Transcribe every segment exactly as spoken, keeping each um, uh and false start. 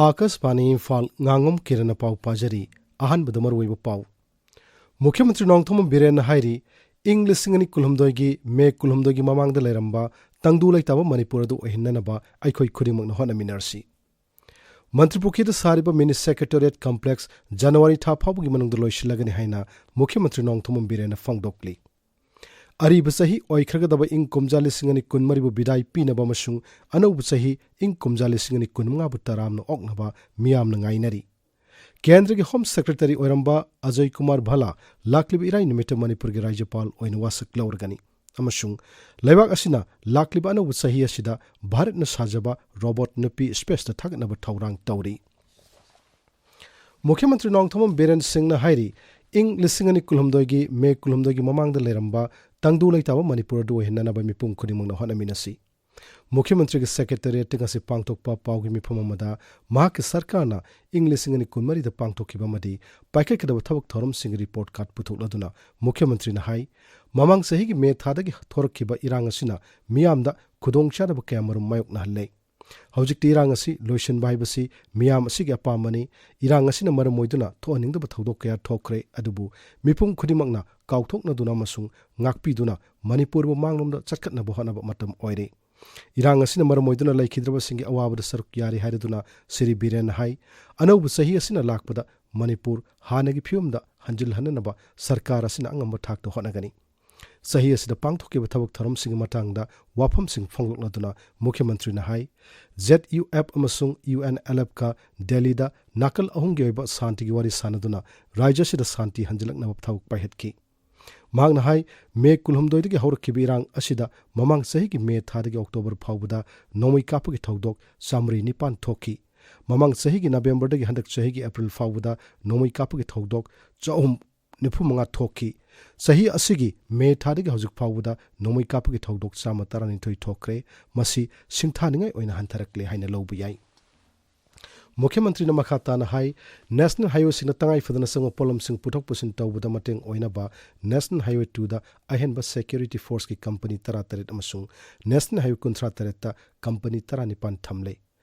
ꯑꯥꯀꯥꯁꯕꯥꯅꯤ ꯏꯝꯐꯥꯜ, ꯉꯥꯉꯣꯝ ꯀꯤꯔꯟꯅ ꯄꯥꯎ ꯄꯥꯖꯔꯤ꯫ ꯑꯍꯥꯟꯕꯗ ꯃꯔꯨꯑꯣꯏꯕ ꯄꯥꯎ꯫ ꯃꯨꯈ꯭ꯌ ꯃꯟꯇ꯭ꯔꯤ ꯅꯣꯡꯊꯣꯝꯕꯝ ꯕꯤꯔꯦꯟꯅ ꯍꯥꯏꯔꯤ, ꯏꯪ ꯂꯤꯁꯤꯡ ꯑꯅꯤ ꯀꯨꯟꯍꯨꯝꯗꯣꯏꯒꯤ ꯃꯦ ꯀꯨꯟꯍꯨꯝꯗꯣꯏꯒꯤ ꯃꯃꯥꯡꯗ ꯂꯩꯔꯝꯕ ꯇꯪꯗꯨ ꯂꯩꯇꯥꯕ ꯃꯅꯤꯄꯨꯔ ꯑꯗꯨ ꯑꯣꯏꯍꯟꯅꯅꯕ ꯑꯩꯈꯣꯏ ꯈꯨꯗꯤꯡꯃꯛꯅ ꯍꯣꯠꯅꯃꯤꯟꯅꯔꯁꯤ꯫ ꯃꯟꯇ꯭ꯔꯤ ꯄꯨꯈ꯭ꯔꯤꯗ ꯁꯥꯔꯤꯕ ꯃꯤꯅꯤ ꯁꯦꯀ꯭ꯔꯦꯇꯦꯔꯤꯌꯦꯠ ꯀꯝꯄ꯭ꯂꯦꯛꯁ ꯖꯅꯋꯥꯔꯤ ꯊꯥ ꯐꯥꯎꯕꯒꯤ ꯃꯅꯨꯡꯗ ꯂꯣꯏꯁꯤꯜꯂꯒꯅꯤ ꯍꯥꯏꯅ ꯃꯨꯈ꯭ꯌ ꯃꯟꯇ꯭ꯔꯤ ꯅꯣꯡꯊꯣꯝꯕꯝ ꯕꯤꯔꯦꯟꯅ ꯐꯣꯡꯗꯣꯛꯂꯤ꯫ ꯑꯔꯤꯕ ꯆꯍꯤ ꯑꯣꯏꯈ꯭ꯔꯒꯗꯕ ꯏꯪ ꯀꯨꯝꯖꯥ ꯂꯤꯁꯤꯡ ꯑꯅꯤ ꯀꯨꯟꯃꯔꯤꯕꯨ ꯕꯤꯗꯥꯏ ꯄꯤꯅꯕ ꯑꯃꯁꯨꯡ ꯑꯅꯧꯕ ꯆꯍꯤ ꯏꯪ ꯀꯨꯝꯖꯥ ꯂꯤꯁꯤꯡ ꯑꯅꯤ ꯀꯨꯟꯃꯉꯥꯕꯨ ꯇꯔꯥꯝꯅ ꯑꯣꯛꯅꯕ ꯃꯤꯌꯥꯝꯅ ꯉꯥꯏꯅꯔꯤ꯫ ꯀꯦꯟꯗ꯭ꯔꯒꯤ ꯍꯣꯝ ꯁꯦꯀ꯭ꯔꯦꯇꯔꯤ ꯑꯣꯏꯔꯝꯕ ꯑꯖꯣꯏ ꯀꯨꯃꯥꯔ ꯚꯜꯂꯥ ꯂꯥꯛꯂꯤꯕ ꯏꯔꯥꯏ ꯅꯨꯃꯤꯠꯇ ꯃꯅꯤꯄꯨꯔꯒꯤ ꯔꯥꯖ꯭ꯌꯄꯥꯜ ꯑꯣꯏꯅ ꯋꯥꯁꯛ ꯂꯧꯔꯒꯅꯤ ꯑꯃꯁꯨꯡ ꯂꯩꯕꯥꯛ ꯑꯁꯤꯅ ꯂꯥꯛꯂꯤꯕ ꯑꯅꯧꯕ ꯆꯍꯤ ꯑꯁꯤꯗ ꯚꯥꯔꯠꯅ ꯁꯥꯖꯕ ꯔꯣꯕꯣꯠ ꯅꯨꯄꯤ ꯁ꯭ꯄꯦꯁꯇ ꯊꯥꯒꯠꯅꯕ ꯊꯧꯔꯥꯡ ꯇꯧꯔꯤ꯫ ꯃꯨꯈ꯭ꯌ ꯃꯟꯇ꯭ꯔꯤ ꯅꯣꯡꯊꯣꯝꯕꯝ ꯕꯤꯔꯦꯟ ꯁꯤꯡꯅ ꯍꯥꯏꯔꯤ, ꯏꯪ ꯂꯤꯁꯤꯡ ꯑꯅꯤ ꯀꯨꯟꯍꯨꯝꯗꯣꯏꯒꯤ ꯃꯦ ꯀꯨꯟꯍꯨꯝꯗꯣꯏꯒꯤ ꯃꯃꯥꯡꯗ ꯂꯩꯔꯝꯕ ꯇꯪꯗꯨ ꯂꯩꯇꯥꯕ ꯃꯅꯤꯄꯨꯔ ꯑꯗꯨ ꯑꯣꯏꯍꯟꯅꯅꯕ ꯃꯤꯄꯨꯝ ꯈꯨꯗꯤꯡꯃꯛꯅ ꯍꯣꯠꯅꯃꯤꯟꯅꯁꯤ꯫ ꯃꯨꯈ꯭ꯌ ꯃꯟꯇ꯭ꯔꯤꯒꯤ ꯁꯦꯀ꯭ꯔꯦꯇꯦꯔꯤꯌꯦꯠꯇ ꯉꯁꯤ ꯄꯥꯡꯊꯣꯛꯄ ꯄꯥꯎꯒꯤ ꯃꯤꯐꯝ ꯑꯃꯗ ꯃꯍꯥꯛꯀꯤ ꯁꯔꯀꯥꯔꯅ ꯏꯪ ꯂꯤꯁꯤꯡ ꯑꯅꯤ ꯀꯨꯟꯃꯔꯤꯗ ꯄꯥꯡꯊꯣꯛꯈꯤꯕ ꯑꯃꯗꯤ ꯄꯥꯏꯈꯠꯀꯗꯕ ꯊꯕꯛ ꯊꯧꯔꯝꯁꯤꯡꯒꯤ ꯔꯤꯄꯣꯔꯠ ꯀꯥꯔꯗ ꯄꯨꯊꯣꯛꯂꯗꯨꯅ ꯃꯨꯈ꯭ꯌ ꯃꯟꯇ꯭ꯔꯤꯅ ꯍꯥꯏ, ꯃꯃꯥꯡ ꯆꯍꯤꯒꯤ ꯃꯦ ꯊꯥꯗꯒꯤ ꯊꯣꯔꯛꯈꯤꯕ ꯏꯔꯥꯡ ꯑꯁꯤꯅ ꯃꯤꯌꯥꯝꯗ ꯈꯨꯗꯣꯡꯆꯥꯗꯕ ꯀꯌꯥꯃꯔꯨꯝ ꯃꯥꯌꯣꯛꯅꯍꯜꯂꯦ꯫ ꯍꯧꯖꯤꯛꯇꯤ ꯏꯔꯥꯡ ꯑꯁꯤ ꯂꯣꯏꯁꯤꯟꯕ ꯍꯥꯏꯕꯁꯤ ꯃꯤꯌꯥꯝ ꯑꯁꯤꯒꯤ ꯑꯄꯥꯝꯕꯅꯤ꯫ ꯏꯔꯥꯡ ꯑꯁꯤꯅ ꯃꯔꯝ ꯑꯣꯏꯗꯨꯅ ꯊꯣꯛꯍꯟꯅꯤꯡꯗꯕ ꯊꯧꯗꯣꯛ ꯀꯌꯥ ꯊꯣꯛꯈ꯭ꯔꯦ, ꯑꯗꯨꯕꯨ ꯃꯤꯄꯨꯝ ꯈꯨꯗꯤꯡꯃꯛꯅ ꯀꯥꯎꯊꯣꯛꯅꯗꯨꯅ ꯑꯃꯁꯨꯡ ꯉꯥꯛꯄꯤꯗꯨꯅ ꯃꯅꯤꯄꯨꯔꯕꯨ ꯃꯥꯡꯂꯣꯝꯗ ꯆꯠꯈꯠꯅꯕ ꯍꯣꯠꯅꯕ ꯃꯇꯝ ꯑꯣꯏꯔꯦ꯫ ꯏꯔꯥꯡ ꯑꯁꯤꯅ ꯃꯔꯝ ꯑꯣꯏꯗꯨꯅ ꯂꯩꯈꯤꯗ꯭ꯔꯕꯁꯤꯡꯒꯤ ꯑꯋꯥꯕꯗ ꯁꯔꯨꯛ ꯌꯥꯔꯤ ꯍꯥꯏꯔꯗꯨꯅ ꯁ꯭ꯔꯤ ꯕꯤꯔꯦꯟꯅ ꯍꯥꯏ, ꯑꯅꯧꯕ ꯆꯍꯤ ꯑꯁꯤꯅ ꯂꯥꯛꯄꯗ ꯃꯅꯤꯄꯨꯔ ꯍꯥꯟꯅꯒꯤ ꯐꯤꯕꯝꯗ ꯍꯟꯖꯤꯜꯍꯟꯅꯅꯕ ꯁꯔꯀꯥꯔ ꯑꯁꯤꯅ ꯑꯉꯝꯕ ꯊꯥꯛꯇ ꯍꯣꯠꯅꯒꯅꯤ꯫ ꯆꯍꯤ ꯑꯁꯤꯗ ꯄꯥꯡꯊꯣꯛꯈꯤꯕ ꯊꯕꯛ ꯊꯧꯔꯝꯁꯤꯡꯒꯤ ꯃꯇꯥꯡꯗ ꯋꯥꯐꯝꯁꯤꯡ ꯐꯣꯡꯗꯣꯛꯂꯗꯨꯅ ꯃꯨꯈ꯭ꯌ ꯃꯟꯇ꯭ꯔꯤꯅ ꯍꯥꯏ, ꯖꯦꯗ ꯌꯨ ꯑꯦꯐ ꯑꯃꯁꯨꯡ ꯌꯨ ꯑꯦꯟ ꯑꯦꯜ ꯑꯦꯐꯀ ꯗꯦꯜꯂꯤꯗ ꯅꯥꯀꯜ ꯑꯍꯨꯝꯒꯤ ꯑꯣꯏꯕ ꯁꯥꯟꯇꯤꯒꯤ ꯋꯥꯔꯤ ꯁꯥꯟꯅꯗꯨꯅ ꯔꯥꯖ꯭ꯌ ꯑꯁꯤꯗ ꯁꯥꯟꯇꯤ ꯍꯟꯖꯤꯜꯂꯛꯅꯕ ꯊꯕꯛ ꯄꯥꯏꯈꯠꯈꯤ꯫ ꯃꯍꯥꯛꯅ ꯍꯥꯏ, ꯃꯦ ꯀꯨꯟꯍꯨꯝꯗꯣꯏꯗꯒꯤ ꯍꯧꯔꯛꯈꯤꯕ ꯏꯔꯥꯡ ꯑꯁꯤꯗ ꯃꯃꯥꯡ ꯆꯍꯤꯒꯤ ꯃꯦ ꯊꯥꯗꯒꯤ ꯑꯣꯛꯇꯣꯕꯔ ꯐꯥꯎꯕꯗ ꯅꯣꯡꯃꯩ ꯀꯥꯞꯄꯒꯤ ꯊꯧꯗꯣꯛ ꯆꯥꯃꯔꯤ ꯅꯤꯄꯥꯟ ꯊꯣꯛꯈꯤ꯫ ꯃꯃꯥꯡ ꯆꯍꯤꯒꯤ ꯅꯕꯦꯝꯕꯔꯗꯒꯤ ꯍꯟꯗꯛ ꯆꯍꯤꯒꯤ ꯑꯦꯄ꯭ꯔꯤꯜ ꯐꯥꯎꯕꯗ ꯅꯣꯡꯃꯩ ꯀꯥꯞꯄꯒꯤ ꯊꯧꯗꯣꯛ ꯆꯍꯨꯝ ꯅꯤꯐꯨ ꯃꯉꯥ ꯊꯣꯛꯈꯤ꯫ ꯆꯍꯤ ꯑꯁꯤꯒꯤ ꯃꯦ ꯊꯥꯗꯒꯤ ꯍꯧꯖꯤꯛ ꯐꯥꯎꯕꯗ ꯅꯣꯡꯃꯩ ꯀꯥꯞꯄꯒꯤ ꯊꯧꯗꯣꯛ ꯆꯥꯝꯃ ꯇꯔꯥꯅꯤꯊꯣꯏ ꯊꯣꯛꯈ꯭ꯔꯦ꯫ ꯃꯁꯤ ꯁꯤꯡꯊꯥꯅꯤꯡꯉꯥꯏ ꯑꯣꯏꯅ ꯍꯟꯊꯔꯛꯂꯦ ꯍꯥꯏꯅ ꯂꯧꯕ ꯌꯥꯏ꯫ ꯃꯨꯈ꯭ꯌ ꯃꯟꯇ꯭ꯔꯤꯅ ꯃꯈꯥ ꯇꯥꯅ ꯍꯥꯏ, ꯅꯦꯁꯅꯦꯜ ꯍꯥꯏꯋꯦꯁꯤꯡꯅ ꯇꯉꯥꯏ ꯐꯗꯅ ꯆꯪꯕ ꯄꯣꯠꯂꯝꯁꯤꯡ ꯄꯨꯊꯣꯛ ꯄꯨꯁꯤꯟ ꯇꯧꯕꯗ ꯃꯇꯦꯡ ꯑꯣꯏꯅꯕ ꯅꯦꯁꯅꯦꯜ ꯍꯥꯏꯋꯦ ꯇꯨꯗ ꯑꯍꯦꯟꯕ ꯁꯦꯀ꯭ꯌꯨꯔꯤꯇꯤ ꯐꯣꯔꯁꯀꯤ ꯀꯝꯄꯅꯤ ꯇꯔꯥꯇꯔꯦꯠ ꯑꯃꯁꯨꯡ ꯅꯦꯁꯅꯦꯜ ꯍꯥꯏꯋꯦ ꯀꯨꯟꯊ꯭ꯔꯥ ꯇꯔꯦꯠꯇ ꯀꯝꯄꯅꯤ ꯇꯔꯥꯅꯤꯄꯥꯟ ꯊꯝꯂꯦ꯫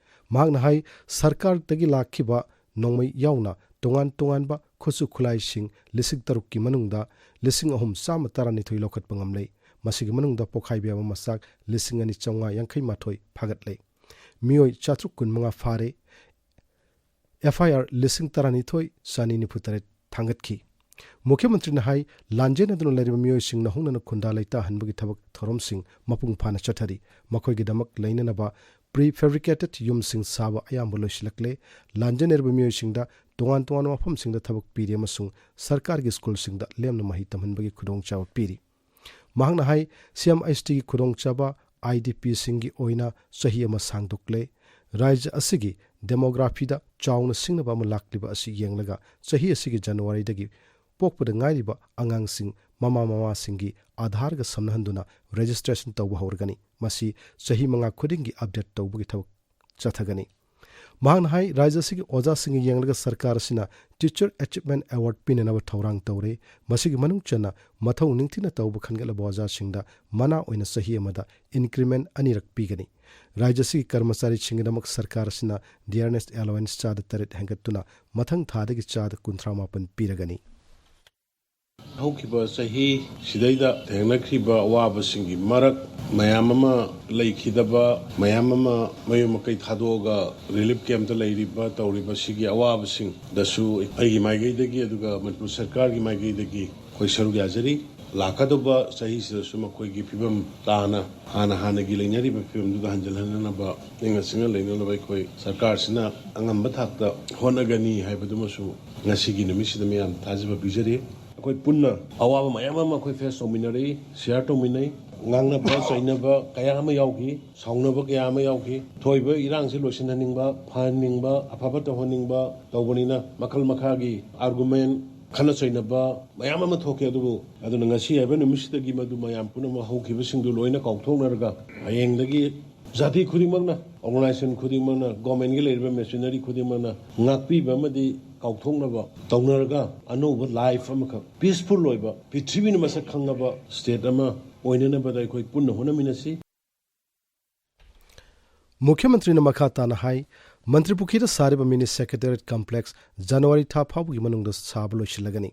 ꯃꯍꯥꯛꯅ ꯍꯥꯏ, ꯁꯔꯀꯥꯔꯗꯒꯤ ꯂꯥꯛꯈꯤꯕ ꯅꯣꯡꯃꯩ ꯌꯥꯎꯅ ꯇꯣꯉꯥꯟ ꯇꯣꯉꯥꯟꯕ ꯈꯨꯠꯁꯨ ꯈꯨꯠꯂꯥꯏꯁꯤꯡ ꯂꯤꯁꯤꯡ ꯇꯔꯨꯛꯀꯤ ꯃꯅꯨꯡꯗ ꯂꯤꯁꯤꯡ ꯑꯍꯨꯝ ꯆꯥꯝꯃ ꯇꯔꯥꯅꯤꯊꯣꯏ ꯂꯧꯈꯠꯄ ꯉꯝꯂꯦ꯫ ꯃꯁꯤꯒꯤ ꯃꯅꯨꯡꯗ ꯄꯣꯈꯥꯏꯕ ꯌꯥꯕ ꯃꯆꯥꯛ ꯂꯤꯁꯤꯡ ꯑꯅꯤ ꯆꯥꯝꯃꯉꯥ ꯌꯥꯡꯈꯩ ꯃꯥꯊꯣꯏ ꯐꯥꯒꯠꯂꯦ꯫ ꯃꯤꯑꯣꯏ ꯆꯥꯇ꯭ꯔꯨꯛ ꯀꯨꯟꯃꯉꯥ ꯐꯥꯔꯦ꯫ ꯑꯦꯐ ꯑꯥꯏ ꯑꯥꯔ ꯂꯤꯁꯤꯡ ꯇꯔꯥꯅꯤꯊꯣꯏ ꯆꯅꯤ ꯅꯤꯐꯨ ꯇꯔꯦꯠ ꯊꯥꯡꯒꯠꯈꯤ꯫ ꯃꯨꯈ꯭ꯌ ꯃꯟꯇ꯭ꯔꯤꯅ ꯍꯥꯏ, ꯂꯥꯟꯖꯦꯟꯅꯗꯨꯅ ꯂꯩꯔꯤꯕ ꯃꯤꯑꯣꯏꯁꯤꯡ ꯅꯧꯍꯧꯅꯅ ꯈꯨꯟꯗꯥ ꯂꯩꯇꯥꯍꯟꯕꯒꯤ ꯊꯕꯛ ꯊꯧꯔꯝꯁꯤꯡ ꯃꯄꯨꯡ ꯐꯥꯅ ꯆꯠꯊꯔꯤ꯫ ꯃꯈꯣꯏꯒꯤꯗꯃꯛ ꯂꯩꯅꯅꯕ pre fabricated ꯌꯨꯝꯁꯤꯡ ꯁꯥꯕ ꯑꯌꯥꯝꯕ ꯂꯣꯏꯁꯤꯜꯂꯛꯂꯦ꯫ ꯂꯥꯟꯖꯦꯟꯅꯔꯤꯕ ꯃꯤꯑꯣꯏꯁꯤꯡꯗ ꯇꯣꯉꯥꯟ ꯇꯣꯉꯥꯟꯕ ꯃꯐꯝꯁꯤꯡꯗ ꯊꯕꯛ ꯄꯤꯔꯤ ꯑꯃꯁꯨꯡ ꯁꯔꯀꯥꯔꯒꯤ ꯁ꯭ꯀꯨꯜꯁꯤꯡꯗ ꯂꯦꯝꯅ ꯃꯍꯩ ꯇꯝꯍꯟꯕꯒꯤ ꯈꯨꯗꯣꯡꯆꯥꯕ ꯄꯤꯔꯤ꯫ ꯃꯍꯥꯛꯅ ꯍꯥꯏ, ꯁꯤ ꯑꯦꯝ ꯑꯩꯆ ꯇꯤꯒꯤ ꯈꯨꯗꯣꯡꯆꯥꯕ ꯑꯥꯏ ꯗꯤ ꯄꯤꯁꯤꯡꯒꯤ ꯑꯣꯏꯅ ꯆꯍꯤ ꯑꯃ ꯁꯥꯡꯗꯣꯛꯂꯦ꯫ ꯔꯥꯖ꯭ꯌ ꯑꯁꯤꯒꯤ demographyꯗ ꯆꯥꯎꯅ ꯁꯤꯡꯅꯕ ꯑꯃ ꯂꯥꯛꯂꯤꯕ ꯑꯁꯤ ꯌꯦꯡꯂꯒ ꯆꯍꯤ ꯑꯁꯤꯒꯤ ꯖꯅꯋꯥꯔꯤꯗꯒꯤ ꯄꯣꯛꯄꯗ ꯉꯥꯏꯔꯤꯕ ꯑꯉꯥꯡꯁꯤꯡ ꯃꯃꯥ ꯃꯃꯥꯁꯤꯡꯒꯤ ꯑꯥꯙꯥꯔꯒ ꯁꯝꯅꯍꯟꯗꯨꯅ registration ꯇꯧꯕ ꯍꯧꯔꯒꯅꯤ꯫ ꯃꯁꯤ ꯆꯍꯤ ꯃꯉꯥ ꯈꯨꯗꯤꯡꯒꯤ update ꯇꯧꯕꯒꯤ ꯊꯕꯛ ꯆꯠꯊꯒꯅꯤ꯫ ꯃꯍꯥꯛꯅ ꯍꯥꯏ, ꯔꯥꯖ꯭ꯌ ꯑꯁꯤꯒꯤ ꯑꯣꯖꯥꯁꯤꯡꯒꯤ ꯌꯦꯡꯂꯒ ꯁꯔꯀꯥꯔ ꯑꯁꯤꯅ Teacher Achievement Award ꯄꯤꯅꯅꯕ ꯊꯧꯔꯥꯡ ꯇꯧꯔꯦ꯫ ꯃꯁꯤꯒꯤ ꯃꯅꯨꯡ ꯆꯟꯅ ꯃꯊꯧ ꯅꯤꯡꯊꯤꯅ ꯇꯧꯕ ꯈꯟꯒꯠꯂꯕ ꯑꯣꯖꯥꯁꯤꯡꯗ ꯃꯅꯥ ꯑꯣꯏꯅ ꯆꯍꯤ ꯑꯃꯗ increment ꯑꯅꯤꯔꯛ ꯄꯤꯒꯅꯤ꯫ ꯔꯥꯖ꯭ꯌ ꯑꯁꯤꯒꯤ ꯀꯔꯃꯆꯥꯔꯤꯁꯤꯡꯒꯤꯗꯃꯛ ꯁꯔꯀꯥꯔ ꯑꯁꯤꯅ dearness allowance ꯆꯥꯗ ꯇꯔꯦꯠ ꯍꯦꯟꯒꯠꯇꯨꯅ ꯃꯊꯪ ꯊꯥꯗꯒꯤ ꯆꯥꯗ ꯀꯨꯟꯊ꯭ꯔꯥ ꯃꯥꯄꯟ ꯄꯤꯔꯒꯅꯤ꯫ ꯍꯧꯈꯤꯕ ꯆꯍꯤ ꯁꯤꯗꯩꯗ ꯊꯦꯡꯅꯈ꯭ꯔꯤꯕ ꯑꯋꯥꯕꯁꯤꯡꯒꯤ ꯃꯔꯛ, ꯃꯌꯥꯝ ꯑꯃ ꯂꯩꯈꯤꯗꯕ, ꯃꯌꯥꯝ ꯑꯃ ꯃꯌꯨꯝ ꯃꯀꯩ ꯊꯥꯗꯣꯛꯑꯒ relief campꯇ ꯂꯩꯔꯤꯕ, ꯇꯧꯔꯤꯕ ꯁꯤꯒꯤ ꯑꯋꯥꯕꯁꯤꯡꯗꯁꯨ ꯑꯩꯒꯤ ꯃꯥꯏꯀꯩꯗꯒꯤ, ꯑꯗꯨꯒ ꯃꯅꯤꯄꯨꯔ ꯁꯔꯀꯥꯔꯒꯤ ꯃꯥꯏꯀꯩꯗꯒꯤ ꯑꯩꯈꯣꯏ ꯁꯔꯨꯛ ꯌꯥꯖꯔꯤ꯫ ꯂꯥꯛꯀꯗꯧꯕ ꯆꯍꯤꯁꯤꯗꯁꯨ ꯃꯈꯣꯏꯒꯤ ꯐꯤꯕꯝ ꯇꯥꯅ ꯍꯥꯟꯅ ꯍꯥꯟꯅꯒꯤ ꯂꯩꯅꯔꯤꯕ ꯐꯤꯕꯝꯗꯨꯗ ꯍꯟꯖꯤꯜꯍꯟꯅꯅꯕ, ꯏꯪꯅ ꯆꯤꯛꯅ ꯂꯩꯅꯅꯕ ꯑꯩꯈꯣꯏ ꯁꯔꯀꯥꯔꯁꯤꯅ ꯑꯉꯝꯕ ꯊꯥꯛꯇ ꯍꯣꯠꯅꯒꯅꯤ ꯍꯥꯏꯕꯗꯨꯃꯁꯨ ꯉꯁꯤꯒꯤ ꯅꯨꯃꯤꯠꯁꯤꯗ ꯃꯌꯥꯝ ꯊꯥꯖꯕ ꯄꯤꯖꯔꯤ꯫ ꯑꯩꯈꯣꯏ ꯄꯨꯟꯅ ꯑꯋꯥꯕ ꯃꯌꯥꯝ ꯑꯃ ꯑꯩꯈꯣꯏ face ꯇꯧꯃꯤꯟꯅꯔꯤ, share ꯇꯧꯃꯤꯟꯅꯩ꯫ ꯉꯥꯡꯅꯕ ꯆꯩꯅꯕ ꯀꯌꯥ ꯑꯃ ꯌꯥꯎꯈꯤ, ꯁꯥꯎꯅꯕ ꯀꯌꯥ ꯑꯃ ꯌꯥꯎꯈꯤ꯫ ꯊꯣꯛꯏꯕ ꯏꯔꯥꯡꯁꯤ ꯂꯣꯏꯁꯤꯟꯍꯟꯅꯤꯡꯕ, ꯐꯍꯟꯅꯤꯡꯕ, ꯑꯐꯕ ꯇꯧꯍꯟꯅꯤꯡꯕ ꯇꯧꯕꯅꯤꯅ ꯃꯈꯜ ꯃꯈꯥꯒꯤ argument, ꯈꯠꯅ ꯆꯩꯅꯕ ꯃꯌꯥꯝ ꯑꯃ ꯊꯣꯛꯈꯤ꯫ ꯑꯗꯨꯕꯨ ꯑꯗꯨꯅ ꯉꯁꯤ ꯍꯥꯏꯕ ꯅꯨꯃꯤꯠꯁꯤꯗꯒꯤ ꯃꯗꯨ ꯃꯌꯥꯝ ꯄꯨꯝꯅꯃꯛ ꯍꯧꯈꯤꯕꯁꯤꯡꯗꯨ ꯂꯣꯏꯅ ꯀꯥꯎꯊꯣꯛꯅꯔꯒ ꯍꯌꯦꯡꯗꯒꯤ ꯖꯥꯇꯤ ꯈꯨꯗꯤꯡꯃꯛꯅ, organization ꯈꯨꯗꯤꯡꯃꯛꯅ, governmentꯀꯤ ꯂꯩꯔꯤꯕ machinery ꯈꯨꯗꯤꯡꯃꯛꯅ ꯉꯥꯛꯄꯤꯕ ꯑꯃꯗꯤ ꯀꯥꯎꯊꯣꯛꯅꯕ ꯇꯧꯅꯔꯒ ꯑꯅꯧꯕ life ꯑꯃꯈꯛ, peaceful ꯑꯣꯏꯕ, ꯄ꯭ꯔꯤꯊꯤꯕꯤꯅ ꯃꯁꯛ ꯈꯪꯉꯕ state ꯑꯃ ꯑꯣꯏꯅꯅꯕꯗ ꯑꯩꯈꯣꯏ ꯄꯨꯟꯅ ꯍꯣꯠꯅꯃꯤꯟꯅꯁꯤ꯫ ꯃꯨꯈ꯭ꯌ ꯃꯟꯇ꯭ꯔꯤꯅ ꯃꯈꯥ ꯇꯥꯅ ꯍꯥꯏ, ꯃꯟꯇ꯭ꯔꯤ ꯄꯨꯈ꯭ꯔꯤꯗ ꯁꯥꯔꯤꯕ ꯃꯤꯅꯤ ꯁꯦꯀ꯭ꯔꯦꯇꯦꯔꯤꯌꯦꯠ ꯀꯝꯄ꯭ꯂꯦꯛꯁ ꯖꯅꯋꯥꯔꯤ ꯊꯥ ꯐꯥꯎꯕꯒꯤ ꯃꯅꯨꯡꯗ ꯁꯥꯕ ꯂꯣꯏꯁꯤꯜꯂꯒꯅꯤ꯫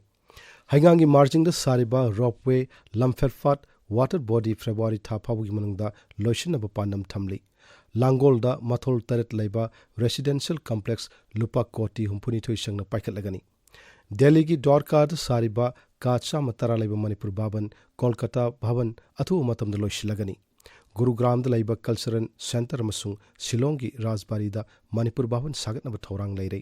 ꯍꯩꯉꯥꯡꯒꯤ ꯃꯥꯔꯖꯤꯡꯗ ꯁꯥꯔꯤꯕ ꯔꯣꯞꯋꯦ, ꯂꯝꯐꯦꯜ ꯐꯥꯠ, ꯋꯥꯇꯔ ꯕꯣꯗꯤ ꯐꯦꯕ꯭ꯔꯨꯋꯥꯔꯤ ꯊꯥ ꯐꯥꯎꯕꯒꯤ ꯃꯅꯨꯡꯗ ꯂꯣꯏꯁꯤꯟꯅꯕ ꯄꯥꯟꯗꯝ ꯊꯝꯂꯤ꯫ ꯂꯥꯡꯒꯣꯜꯗ ꯃꯊꯣꯜ ꯇꯔꯦꯠ ꯂꯩꯕ ꯔꯦꯁꯤꯗꯦꯟꯁꯤꯌꯦꯜ ꯀꯝꯄ꯭ꯂꯦꯛꯁ ꯂꯨꯄꯥ ꯀꯣꯇꯤ ꯍꯨꯝꯐꯨꯅꯤꯊꯣꯏ ꯆꯪꯅ ꯄꯥꯏꯈꯠꯂꯒꯅꯤ꯫ ꯗꯦꯜꯂꯤꯒꯤ ꯗ꯭ꯋꯥꯔꯀꯥꯗ ꯁꯥꯔꯤꯕ ꯀꯥ ꯆꯥꯝꯃ ꯇꯔꯥ ꯂꯩꯕ ꯃꯅꯤꯄꯨꯔ ꯚꯕꯟ, ꯀꯣꯜꯀꯇꯥ ꯚꯕꯟ ꯑꯊꯨꯕ ꯃꯇꯝꯗ ꯂꯣꯏꯁꯤꯜꯂꯒꯅꯤ꯫ ꯒꯨꯔꯨꯒ꯭ꯔꯥꯝꯗ ꯂꯩꯕ ꯀꯜꯆꯔꯦꯜ ꯁꯦꯟꯇꯔ ꯑꯃꯁꯨꯡ ꯁꯤꯂꯣꯡꯒꯤ ꯔꯥꯖꯕꯥꯔꯤꯗ ꯃꯅꯤꯄꯨꯔ ꯚꯕꯟ ꯁꯥꯒꯠꯅꯕ ꯊꯧꯔꯥꯡ ꯂꯩꯔꯦ꯫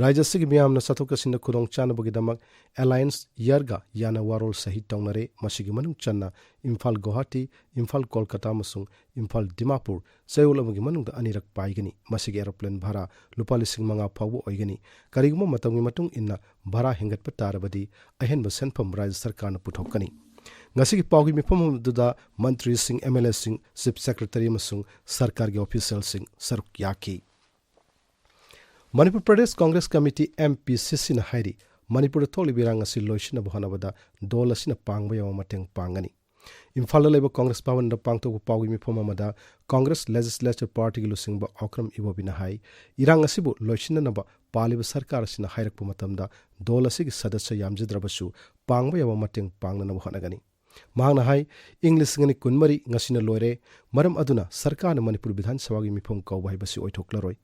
ꯔꯥꯖ꯭ꯌ ꯑꯁꯤꯒꯤ ꯃꯤꯌꯥꯝꯅ ꯆꯠꯊꯣꯛ ꯆꯠꯁꯤꯟꯗ ꯈꯨꯗꯣꯡꯆꯥꯅꯕꯒꯤꯗꯃꯛ ꯑꯦꯂꯥꯌꯟꯁ ꯏꯌꯔꯒ ꯌꯥꯅ ꯋꯥꯔꯣꯜ ꯁꯍꯤ ꯇꯧꯅꯔꯦ꯫ ꯃꯁꯤꯒꯤ ꯃꯅꯨꯡ ꯆꯟꯅ ꯏꯝꯐꯥꯜ ꯒꯨꯋꯥꯍꯥꯇꯤ, ꯏꯝꯐꯥꯜ ꯀꯣꯜꯀꯇꯥ ꯑꯃꯁꯨꯡ ꯏꯝꯐꯥꯜ ꯗꯤꯃꯥꯄꯨꯔ ꯆꯌꯣꯜ ꯑꯃꯒꯤ ꯃꯅꯨꯡꯗ ꯑꯅꯤꯔꯛ ꯄꯥꯏꯒꯅꯤ꯫ ꯃꯁꯤꯒꯤ ꯑꯦꯔꯣꯄ꯭ꯂꯦꯟ ꯚꯥꯔꯥ ꯂꯨꯄꯥ ꯂꯤꯁꯤꯡ ꯃꯉꯥ ꯐꯥꯎꯕ ꯑꯣꯏꯒꯅꯤ꯫ ꯀꯔꯤꯒꯨꯝꯕ ꯃꯇꯝꯒꯤ ꯃꯇꯨꯡ ꯏꯟꯅ ꯚꯥꯔꯥ ꯍꯦꯟꯒꯠꯄ ꯇꯥꯔꯕꯗꯤ ꯑꯍꯦꯟꯕ ꯁꯦꯟꯐꯝ ꯔꯥꯖ꯭ꯌ ꯁꯔꯀꯥꯔꯅ ꯄꯨꯊꯣꯛꯀꯅꯤ꯫ ꯉꯁꯤꯒꯤ ꯄꯥꯎꯒꯤ ꯃꯤꯐꯝ ꯑꯗꯨꯗ ꯃꯟꯇ꯭ꯔꯤꯁꯤꯡ, ꯑꯦꯝ ꯑꯦꯜ ꯑꯦꯁꯤꯡ, ꯆꯤꯐ ꯁꯦꯀ꯭ꯔꯦꯇꯔꯤ ꯑꯃꯁꯨꯡ ꯁꯔꯀꯥꯔꯒꯤ ꯑꯣꯐꯤꯁꯤꯌꯦꯜꯁꯤꯡ ꯁꯔꯨꯛ ꯌꯥꯈꯤ꯫ Manipur Pradesh Congress committee, M P ꯁꯤ ꯁꯤꯅ ꯍꯥꯏꯔꯤ, ꯃꯅꯤꯄꯨꯔꯗ ꯊꯣꯛꯂꯤꯕ ꯏꯔꯥꯡ ꯑꯁꯤ ꯂꯣꯏꯁꯤꯟꯅꯕ ꯍꯣꯠꯅꯕꯗ ꯗꯣꯜ ꯑꯁꯤꯅ ꯄꯥꯡꯕ ꯌꯥꯕ ꯃꯇꯦꯡ ꯄꯥꯡꯒꯅꯤ꯫ ꯏꯝꯐꯥꯜꯗ ꯂꯩꯕ ꯀꯣꯡꯒ꯭ꯔꯦꯁ ꯚꯕꯟꯗ ꯄꯥꯡꯊꯣꯛꯄ ꯄꯥꯎꯒꯤ ꯃꯤꯐꯝ ꯑꯃꯗ ꯀꯣꯡꯒ꯭ꯔꯦꯁ ꯂꯦꯖꯤꯁꯂꯦꯆꯔ ꯄꯥꯔꯇꯤꯒꯤ ꯂꯨꯆꯤꯡꯕ ꯑꯣꯀ꯭ꯔꯝ ꯏꯕꯣꯕꯤꯅ ꯍꯥꯏ, ꯏꯔꯥꯡ ꯑꯁꯤꯕꯨ ꯂꯣꯏꯁꯤꯟꯅꯅꯕ ꯄꯥꯜꯂꯤꯕ ꯁꯔꯀꯥꯔ ꯑꯁꯤꯅ ꯍꯥꯏꯔꯛꯄ ꯃꯇꯝꯗ ꯗꯣꯜ ꯑꯁꯤꯒꯤ ꯁꯗꯁ꯭ꯌ ꯌꯥꯝꯖꯗ꯭ꯔꯕꯁꯨ ꯄꯥꯡꯕ ꯌꯥꯕ ꯃꯇꯦꯡ ꯄꯥꯡꯅꯅꯕ ꯍꯣꯠꯅꯒꯅꯤ꯫ ꯃꯍꯥꯛꯅ ꯍꯥꯏ, ꯏꯪ ꯂꯤꯁꯤꯡ ꯑꯅꯤ ꯀꯨꯟꯃꯔꯤ ꯉꯁꯤꯅ ꯂꯣꯏꯔꯦ, ꯃꯔꯝ ꯑꯗꯨꯅ ꯁꯔꯀꯥꯔꯅ ꯃꯅꯤꯄꯨꯔ ꯕꯤꯙꯥꯟ ꯁꯚꯥꯒꯤ ꯃꯤꯐꯝ ꯀꯧꯕ ꯍꯥꯏꯕꯁꯤ ꯑꯣꯏꯊꯣꯛꯂꯔꯣꯏ꯫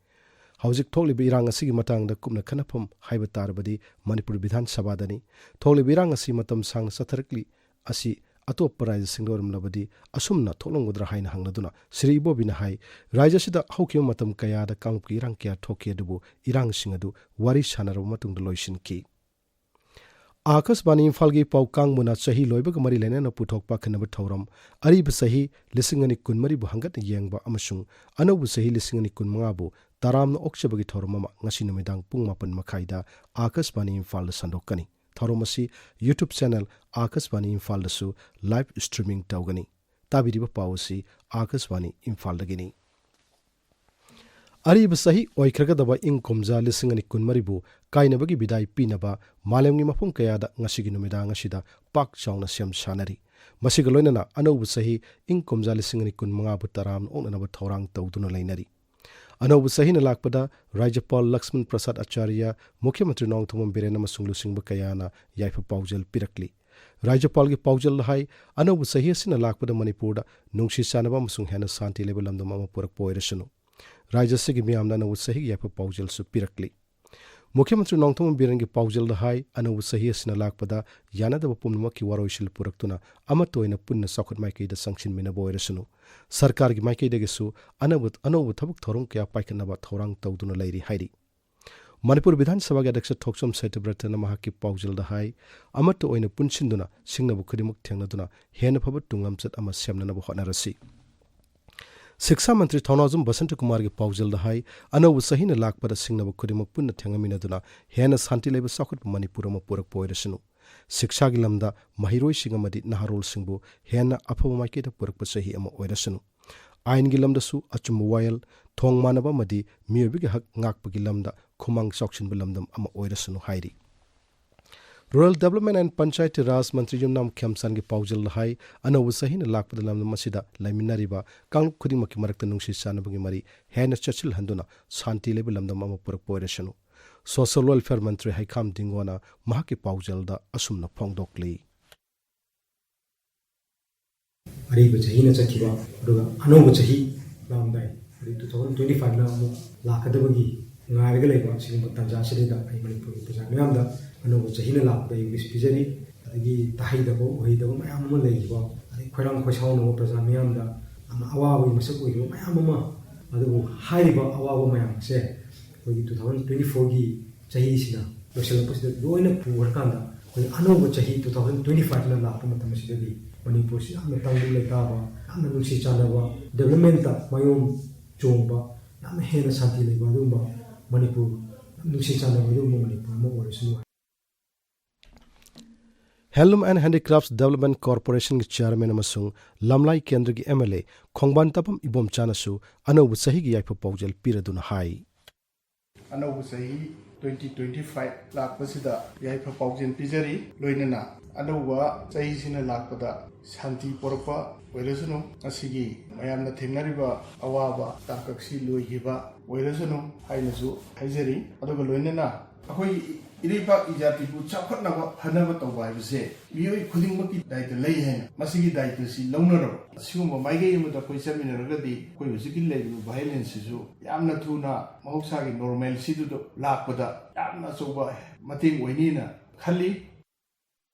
ꯍꯧꯖꯤꯛ ꯊꯣꯛꯂꯤꯕ ꯏꯔꯥꯡ ꯑꯁꯤꯒꯤ ꯃꯇꯥꯡꯗ ꯀꯨꯞꯅ ꯈꯟꯅꯐꯝ ꯍꯥꯏꯕ ꯇꯥꯔꯕꯗꯤ ꯃꯅꯤꯄꯨꯔ ꯕꯤꯙꯥꯟ ꯁꯚꯥꯗꯅꯤ꯫ ꯊꯣꯛꯂꯤꯕ ꯏꯔꯥꯡ ꯑꯁꯤ ꯃꯇꯝ ꯁꯥꯡꯅ ꯆꯠꯊꯔꯛꯂꯤ ꯑꯁꯤ ꯑꯇꯣꯞꯄ ꯔꯥꯖ꯭ꯌꯁꯤꯡꯗ ꯑꯣꯏꯔꯝꯂꯕꯗꯤ ꯑꯁꯨꯝꯅ ꯊꯣꯛꯂꯝꯒꯗ꯭ꯔꯥ ꯍꯥꯏꯅ ꯍꯪꯂꯗꯨꯅ ꯁ꯭ꯔꯤ ꯏꯕꯣꯕꯤꯅ ꯍꯥꯏ, ꯔꯥꯖ꯭ꯌ ꯑꯁꯤꯗ ꯍꯧꯈꯤꯕ ꯃꯇꯝ ꯀꯌꯥꯗ ꯀꯥꯡꯂꯨꯞꯀꯤ ꯏꯔꯥꯡ ꯀꯌꯥ ꯊꯣꯛꯈꯤ, ꯑꯗꯨꯕꯨ ꯏꯔꯥꯡꯁꯤꯡ ꯑꯗꯨ ꯋꯥꯔꯤ ꯁꯥꯟꯅꯔꯕ ꯃꯇꯨꯡꯗ ꯂꯣꯏꯁꯤꯟꯈꯤ꯫ ꯑꯥꯀꯥꯁꯕꯥꯅꯤ ꯏꯝꯐꯥꯜꯒꯤ ꯄꯥꯎ ꯀꯥꯡꯕꯨꯅ ꯆꯍꯤ ꯂꯣꯏꯕꯒ ꯃꯔꯤ ꯂꯩꯅꯅ ꯄꯨꯊꯣꯛꯄ ꯑꯈꯟꯅꯕ ꯊꯧꯔꯝ, ꯑꯔꯤꯕ ꯆꯍꯤ ꯂꯤꯁꯤꯡ ꯑꯅꯤ ꯀꯨꯟꯃꯔꯤꯕꯨ ꯍꯪꯒꯠꯅ ꯌꯦꯡꯕ ꯑꯃꯁꯨꯡ ꯑꯅꯧꯕ ꯆꯍꯤ ꯂꯤꯁꯤꯡ ꯑꯅꯤ ꯀꯨꯟꯃꯉꯥꯕꯨ ꯇꯔꯥꯝꯅ ꯑꯣꯛꯆꯕꯒꯤ ꯊꯧꯔꯝ ꯑꯃ ꯉꯁꯤ ꯅꯨꯃꯤꯗꯥꯡ ꯄꯨꯡ ꯃꯥꯄꯟ ꯃꯈꯥꯏꯗ ꯑꯥꯀꯥꯁꯕꯥꯅꯤ ꯏꯝꯐꯥꯜꯗ ꯁꯟꯗꯣꯛꯀꯅꯤ꯫ ꯊꯧꯔꯝ ꯑꯁꯤ YouTube channel ꯑꯥꯀꯥꯁꯕꯥꯅꯤ ꯏꯝꯐꯥꯜꯗꯁꯨ live streaming ꯇꯧꯒꯅꯤ꯫ ꯇꯥꯕꯤꯔꯤꯕ ꯄꯥꯎ ꯑꯁꯤ ꯑꯥꯀꯥꯁꯕꯥꯅꯤ ꯏꯝꯐꯥꯜꯗꯒꯤꯅꯤ꯫ ꯑꯔꯤꯕ ꯆꯍꯤ ꯑꯣꯏꯈ꯭ꯔꯒꯗꯕ ꯏꯪ ꯀꯨꯝꯖꯥ ꯂꯤꯁꯤꯡ ꯑꯅꯤ ꯀꯨꯟꯃꯔꯤꯕꯨ ꯀꯥꯏꯅꯕꯒꯤ ꯕꯤꯗꯥꯏ ꯄꯤꯅꯕ ꯃꯥꯂꯦꯝꯒꯤ ꯃꯐꯝ ꯀꯌꯥꯗ ꯉꯁꯤꯒꯤ ꯅꯨꯃꯤꯗꯥꯡ ꯑꯁꯤꯗ ꯄꯥꯛ ꯆꯥꯎꯅ ꯁꯦꯝ ꯁꯥꯅꯔꯤ꯫ ꯃꯁꯤꯒ ꯂꯣꯏꯅꯅ ꯑꯅꯧꯕ ꯆꯍꯤ ꯏꯪ ꯀꯨꯝꯖꯥ ꯂꯤꯁꯤꯡ ꯑꯅꯤ ꯀꯨꯟꯃꯉꯥꯕꯨ ꯇꯔꯥꯝꯅ ꯑꯣꯛꯅꯅꯕ ꯊꯧꯔꯥꯡ ꯇꯧꯗꯨꯅ ꯂꯩꯅꯔꯤ꯫ ꯑꯅꯧꯕ ꯆꯍꯤꯅ ꯂꯥꯛꯄꯗ ꯔꯥꯖ꯭ꯌꯄꯥꯜ ꯂꯛꯁꯃꯟ ꯄ꯭ꯔꯁꯥꯗ ꯑꯆꯥꯔꯌ, ꯃꯨꯈ꯭ꯌ ꯃꯟꯇ꯭ꯔꯤ ꯅꯣꯡꯊꯣꯝꯕꯝ ꯕꯤꯔꯦꯟ ꯑꯃꯁꯨꯡ ꯂꯨꯆꯤꯡꯕ ꯀꯌꯥꯅ ꯌꯥꯏꯐ ꯄꯥꯎꯖꯦꯜ ꯄꯤꯔꯛꯂꯤ꯫ ꯔꯥꯖ꯭ꯌꯄꯥꯜꯒꯤ ꯄꯥꯎꯖꯦꯜꯗ ꯍꯥꯏ, ꯑꯅꯧꯕ ꯆꯍꯤ ꯑꯁꯤꯅ ꯂꯥꯛꯄꯗ ꯃꯅꯤꯄꯨꯔꯗ ꯅꯨꯡꯁꯤ ꯆꯥꯟꯅꯕ ꯑꯃꯁꯨꯡ ꯍꯦꯟꯅ ꯁꯥꯟꯇꯤ ꯂꯩꯕ ꯂꯝꯗꯝ ꯑꯃ ꯄꯨꯔꯛꯄ ꯑꯣꯏꯔꯁꯅꯨ꯫ ꯔꯥꯖ꯭ꯌ ꯑꯁꯤꯒꯤ ꯃꯤꯌꯥꯝꯅ ꯑꯅꯧꯕ ꯆꯍꯤꯒꯤ ꯌꯥꯏꯐ ꯄꯥꯎꯖꯦꯜꯁꯨ ꯄꯤꯔꯛꯂꯤ꯫ ꯃꯨꯈ꯭ꯌ ꯃꯟꯇ꯭ꯔꯤ ꯅꯣꯡꯊꯣꯝꯕꯝ ꯕꯤꯔꯦꯟꯒꯤ ꯄꯥꯎꯖꯦꯜꯗ ꯍꯥꯏ, ꯑꯅꯧꯕ ꯆꯍꯤ ꯑꯁꯤꯅ ꯂꯥꯛꯄꯗ ꯌꯥꯅꯗꯕ ꯄꯨꯝꯅꯃꯛꯀꯤ ꯋꯥꯔꯣꯏꯁꯤꯜ ꯄꯨꯔꯛꯇꯨꯅ ꯑꯃꯠꯇ ꯑꯣꯏꯅ ꯄꯨꯟꯅ ꯆꯥꯎꯈꯠ ꯃꯥꯏꯀꯩꯗ ꯆꯪꯁꯤꯟꯃꯤꯟꯅꯕ ꯑꯣꯏꯔꯁꯅꯨ꯫ ꯁꯔꯀꯥꯔꯒꯤ ꯃꯥꯏꯀꯩꯗꯒꯤꯁꯨ ꯑꯅꯧꯕ, ꯑꯅꯧꯕ ꯊꯕꯛ ꯊꯧꯔꯝ ꯀꯌꯥ ꯄꯥꯏꯈꯠꯅꯕ ꯊꯧꯔꯥꯡ ꯇꯧꯗꯨꯅ ꯂꯩꯔꯤ ꯍꯥꯏꯔꯤ꯫ ꯃꯅꯤꯄꯨꯔ ꯕꯤꯙꯥꯟ ꯁꯚꯥꯒꯤ ꯑꯗ꯭ꯌꯛꯁ ꯊꯣꯛꯆꯣꯝ ꯁꯇ꯭ꯌꯕ꯭ꯔꯇꯅ ꯃꯍꯥꯛꯀꯤ ꯄꯥꯎꯖꯦꯜꯗ ꯍꯥꯏ, ꯑꯃꯠꯇ ꯑꯣꯏꯅ ꯄꯨꯟꯁꯤꯟꯗꯨꯅ ꯁꯤꯡꯅꯕ ꯈꯨꯗꯤꯡꯃꯛ ꯊꯦꯡꯅꯗꯨꯅ ꯍꯦꯟꯅ ꯐꯕ ꯇꯨꯡꯂꯝꯆꯠ ꯑꯃ ꯁꯦꯝꯅꯅꯕ ꯍꯣꯠꯅꯔꯁꯤ꯫ ꯁꯤꯛꯁꯥ ꯃꯟꯇ꯭ꯔꯤ ꯊꯧꯅꯥꯖꯝ ꯕꯁꯟꯇ ꯀꯨꯃꯥꯔꯒꯤ ꯄꯥꯎꯖꯦꯜꯗ ꯍꯥꯏ, ꯑꯅꯧꯕ ꯆꯍꯤꯅ ꯂꯥꯛꯄꯗ ꯁꯤꯡꯅꯕ ꯈꯨꯗꯤꯡꯃꯛ ꯄꯨꯟꯅ ꯊꯦꯡꯅꯃꯤꯟꯅꯗꯨꯅ ꯍꯦꯟꯅ ꯁꯥꯟꯇꯤ ꯂꯩꯕ ꯆꯥꯎꯈꯠꯄ ꯃꯅꯤꯄꯨꯔ ꯑꯃ ꯄꯨꯔꯛꯄ ꯑꯣꯏꯔꯁꯅꯨ꯫ ꯁꯤꯛꯁꯥꯒꯤ ꯂꯝꯗ ꯃꯍꯩꯔꯣꯏꯁꯤꯡ ꯑꯃꯗꯤ ꯅꯍꯥꯔꯣꯜꯁꯤꯡꯕꯨ ꯍꯦꯟꯅ ꯑꯐꯕ ꯃꯥꯏꯀꯩꯗ ꯄꯨꯔꯛꯄ ꯆꯍꯤ ꯑꯃ ꯑꯣꯏꯔꯁꯅꯨ꯫ ꯑꯥꯏꯟꯒꯤ ꯂꯝꯗꯁꯨ ꯑꯆꯨꯝꯕ ꯋꯥꯌꯦꯜ, ꯊꯣꯡ ꯃꯥꯟꯅꯕ ꯑꯃꯗꯤ ꯃꯤꯑꯣꯏꯕꯒꯤ ꯍꯛ ꯉꯥꯛꯄꯒꯤ ꯂꯝꯗ ꯈꯨꯃꯥꯡ ꯆꯥꯎꯁꯤꯟꯕ ꯂꯝꯗꯝ ꯑꯃ ꯑꯣꯏꯔꯁꯅꯨ ꯍꯥꯏꯔꯤ꯫ Rural Development and Panchayati Raj ꯃꯟꯇ꯭ꯔꯤ ꯌꯨꯝꯅꯥꯝ ꯈꯦꯝꯆꯥꯟꯒꯤ ꯄꯥꯎꯖꯦꯜꯗ ꯍꯥꯏ, ꯑꯅꯧꯕ ꯆꯍꯤꯅ ꯂꯥꯛꯄꯗ ꯂꯝꯗꯝ ꯑꯁꯤꯗ ꯂꯩꯃꯤꯟꯅꯔꯤꯕ ꯀꯥꯡꯂꯨꯞ ꯈꯨꯗꯤꯡꯃꯛꯀꯤ ꯃꯔꯛꯇ ꯅꯨꯡꯁꯤ ꯆꯥꯟꯅꯕꯒꯤ ꯃꯔꯤ ꯍꯦꯟꯅ ꯆꯦꯠꯁꯤꯜꯍꯟꯗꯨꯅ ꯁꯥꯟꯇꯤ ꯂꯩꯕ ꯂꯝꯗꯝ ꯑꯃ ꯄꯨꯔꯛꯄ ꯑꯣꯏꯔꯁꯅꯨ꯫ Social Welfare ꯃꯟꯇ꯭ꯔꯤ ꯍꯩꯈꯥꯝ ꯗꯤꯡꯒꯣꯅ ꯃꯍꯥꯛꯀꯤ ꯄꯥꯎꯖꯦꯜꯗ ꯑꯁꯨꯝꯅ ꯐꯣꯡꯗꯣꯛꯂꯤ꯫ ꯑꯔꯤꯕ ꯆꯍꯤꯅ ꯆꯠꯈꯤꯕ, ꯑꯗꯨꯒ ꯑꯅꯧꯕ ꯆꯍꯤ ꯂꯥꯛꯑꯝꯗꯥꯏ, ꯍꯥꯏꯗꯤ two thousand twenty five ꯅ ꯑꯃꯨꯛ ꯂꯥꯛꯀꯗꯕꯒꯤ ꯉꯥꯏꯔꯒ ꯂꯩꯕ ꯁꯤꯒꯨꯝꯕ ꯇꯥꯟꯖꯥ ꯑꯁꯤꯗꯩꯗ ꯑꯩ ꯃꯅꯤꯄꯨꯔꯒꯤ ꯄ꯭ꯔꯖꯥ ꯃꯤꯌꯥꯝꯗ ꯑꯅꯧꯕ ꯆꯍꯤꯅ ꯂꯥꯛꯄꯗ ꯑꯩ wish ꯄꯤꯖꯔꯤ꯫ ꯑꯗꯒꯤ ꯇꯥꯍꯩꯗꯕ ꯎꯍꯩꯗꯕ ꯃꯌꯥꯝ ꯑꯃ ꯂꯩꯈꯤꯕ, ꯑꯗꯩ ꯈꯣꯏꯔꯥꯡ ꯈꯣꯏꯁꯥꯎꯅꯕ ꯄ꯭ꯔꯖꯥ ꯃꯤꯌꯥꯝꯗ ꯌꯥꯝꯅ ꯑꯋꯥꯕꯒꯤ ꯃꯁꯛ ꯑꯣꯏꯈꯤꯕ ꯃꯌꯥꯝ ꯑꯃ, ꯑꯗꯨꯕꯨ ꯍꯥꯏꯔꯤꯕ ꯑꯋꯥꯕ ꯃꯌꯥꯝ ꯑꯁꯦ ꯑꯩꯈꯣꯏꯒꯤ two thousand twenty four ꯒꯤ ꯆꯍꯤꯁꯤꯅ ꯂꯣꯏꯁꯤꯜꯂꯛꯄꯁꯤꯗ ꯂꯣꯏꯅ ꯄꯨꯈ꯭ꯔꯀꯥꯟꯗ, ꯑꯩꯈꯣꯏ ꯑꯅꯧꯕ ꯆꯍꯤ two thousand twenty five ꯅ ꯂꯥꯛꯄ ꯃꯇꯝ ꯑꯁꯤꯗꯗꯤ ꯃꯅꯤꯄꯨꯔꯁꯤ ꯌꯥꯝꯅ ꯇꯪꯗꯨ ꯂꯩꯇꯥꯕ, ꯌꯥꯝꯅ ꯅꯨꯡꯁꯤ ꯆꯥꯟꯅꯕ, development ꯇ ꯃꯥꯏꯑꯣꯟ ꯆꯣꯡꯕ, ꯌꯥꯝꯅ ꯍꯦꯟꯅ ꯁꯥꯟꯇꯤ ꯂꯩꯕ ꯑꯗꯨꯒꯨꯝꯕ ꯃꯅꯤꯄꯨꯔ, ꯌꯥꯝ ꯅꯨꯡꯁꯤ ꯆꯥꯟꯅꯕ ꯑꯗꯨꯒꯨꯝꯕ ꯃꯅꯤꯄꯨꯔ ꯑꯃ ꯑꯣꯏꯔꯁꯅꯨ꯫ Handloom and Handicrafts Development Corporation ꯒꯤ chairman ꯑꯃꯁꯨꯡ ꯂꯝꯂꯥꯏ ꯀꯦꯟꯗ꯭ꯔꯒꯤ M L A ꯈꯣꯡꯕꯥꯟ ꯇꯥꯐꯝ ꯏꯕꯣꯝꯆꯥꯅꯁꯨ ꯑꯅꯧꯕ ꯆꯍꯤꯒꯤ ꯌꯥꯏꯐ ꯄꯥꯎꯖꯦꯜ ꯄꯤꯔꯗꯨꯅ ꯍꯥꯏ꯫ ꯑꯅꯧꯕ ꯆꯍꯤ twenty twenty five ꯂꯥꯛꯄꯁꯤꯗ ꯌꯥꯏꯐ ꯄꯥꯎꯖꯦꯜ ꯄꯤꯖꯔꯤ꯫ ꯂꯣꯏꯅꯅ ꯑꯅꯧꯕ ꯆꯍꯤꯁꯤꯅ ꯂꯥꯛꯄꯗ ꯁꯥꯟꯇꯤ ꯄꯣꯔꯛꯄ ꯑꯣꯏꯔꯁꯅꯨ, ꯉꯁꯤꯒꯤ ꯃꯌꯥꯝꯅ ꯊꯦꯡꯅꯔꯤꯕ ꯑꯋꯥꯕ ꯇꯥꯡꯀꯛꯁꯤ ꯂꯣꯏꯈꯤꯕ ꯑꯣꯏꯔꯁꯅꯨ ꯍꯥꯏꯅꯁꯨ ꯍꯥꯏꯖꯔꯤ꯫ ꯑꯗꯨꯒ ꯂꯣꯏꯅꯅ ꯑꯩꯈꯣꯏ ꯏꯔꯩꯄꯥꯛ ꯏꯖꯥꯇꯤꯕꯨ ꯆꯥꯎꯈꯠꯅꯕ ꯐꯅꯕ ꯇꯧꯕ ꯍꯥꯏꯕꯁꯦ ꯃꯤꯑꯣꯏ ꯈꯨꯗꯤꯡꯃꯛꯀꯤ ꯗꯥꯏꯇ ꯂꯩ ꯍꯥꯏꯅ ꯃꯁꯤꯒꯤ ꯗꯥꯏꯇꯁꯤ ꯂꯧꯅꯔꯕ꯫ ꯑꯁꯤꯒꯨꯝꯕ ꯃꯥꯏꯀꯩ ꯑꯃꯗ ꯑꯩꯈꯣꯏ ꯆꯠꯃꯤꯟꯅꯔꯒꯗꯤ ꯑꯩꯈꯣꯏ ꯍꯧꯖꯤꯛꯀꯤ ꯂꯩꯔꯤꯕ ꯚꯥꯏꯑꯣꯂꯦꯟꯁꯁꯤꯁꯨ ꯌꯥꯝꯅ ꯊꯨꯅ ꯃꯍꯧꯁꯥꯒꯤ ꯅꯣꯔꯃꯦꯜꯁꯤꯗꯨꯗ ꯂꯥꯛꯄꯗ ꯌꯥꯝꯅ ꯑꯆꯧꯕ ꯃꯇꯦꯡ ꯑꯣꯏꯅꯤꯅ ꯈꯜꯂꯤ꯫